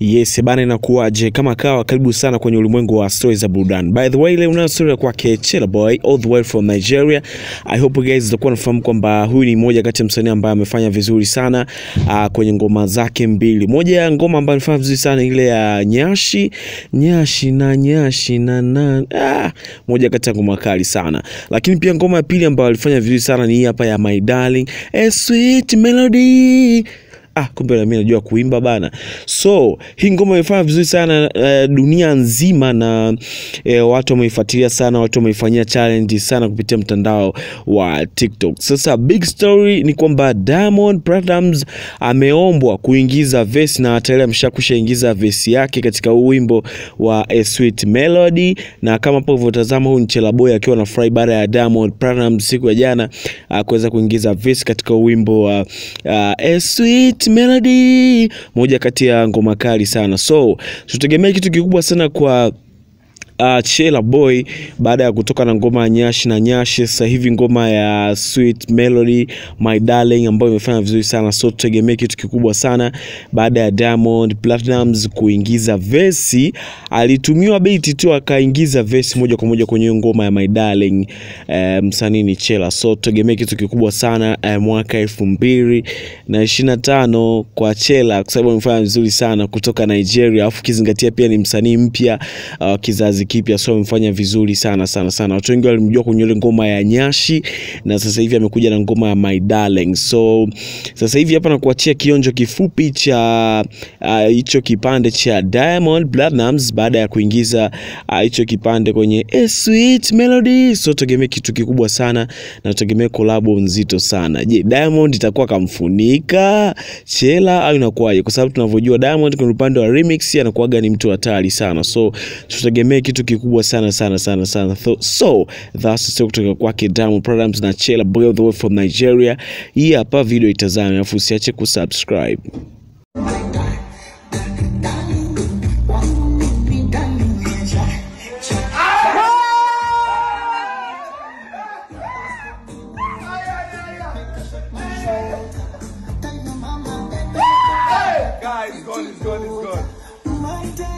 Yes, bana, inakuaje? Kama kawa, karibu sana kwenye ulimwengu wa stories za burudani. By the way, leo unayo story ya kwake Chela Boy all the way from Nigeria. I hope you guys mtakuwa mnafahamu kwamba huyu ni mmoja kati ya msanii ambaye amefanya vizuri sana kwenye ngoma zake mbili. Moja ya ngoma ambayo amefanya vizuri sana ile ya Nyashi, Nyashi na Nyashi na na moja kati ya ngoma kali sana. Lakini pia ngoma ya pili ambayo alifanya vizuri sana ni hii hapa ya My Darling, A Sweet Melody. Kumbe na mimi najua kuimba bana. So, hii ngoma imefanya vizuri sana dunia nzima na watu wameifuatilia sana, watu wameifanyia challenge sana kupitia mtandao wa TikTok. Sasa big story ni kwamba Diamond Platnumz ameombwa kuingiza verse na tayari ameshakwisha ingiza verse yake katika wimbo wa A Sweet Melody, na kama hapo ulivyotazama huyu ni Chela Boy akiwa anafurahi baada ya Diamond Platnumz siku ya jana kuweza kuingiza verse katika wimbo wa A Sweet Melody, moja kati ya ngoma kali sana. So tutegemea kitu kikubwa sana kwa Chela Boy baada ya kutoka na ngoma ya Nyashi na Nyashi, sasa hivi ngoma ya Sweet Melody My Darling ambayo imefanya vizuri sana. So tutegemee kitu kikubwa sana baada ya Diamond Platnumz kuingiza verse. Alitumiwa beat tu akaingiza verse moja kwa moja kwenye ngoma ya My Darling, msanii ni Chela. So tutegemee kitu kikubwa sana mwaka 2025 kwa Chela, kwa sababu amefanya vizuri sana kutoka Nigeria, afu kizingatia pia ni msanii mpya kizazi kipya, so amefanya vizuri sana sana sana. Watu wengi walimjua kwenye ile ngoma ya Nyashi na sasa hivi amekuja na ngoma ya My Darling. So sasa hivi hapa nakuachia kionjo kifupi cha hicho kipande cha Diamond Platnumz baada ya kuingiza hicho kipande kwenye A Sweet Melody. So tegemee kitu kikubwa sana na tegemee collab nzito sana. Je, Diamond itakuwa kamfunika Chela au inakuwaje? Kwa sababu tunavyojua Diamond kwenye upande wa remix anakuwaga ni mtu hatari sana. So tutegemee kitu kikubwa sana sana sana sana. So that's the kutoka kwake Diamond Platnumz na Chela Boy all the way from Nigeria. Hii hapa video itazame, alafu usiache kusubscribe. Guys, it's gone, it's gone, it's gone.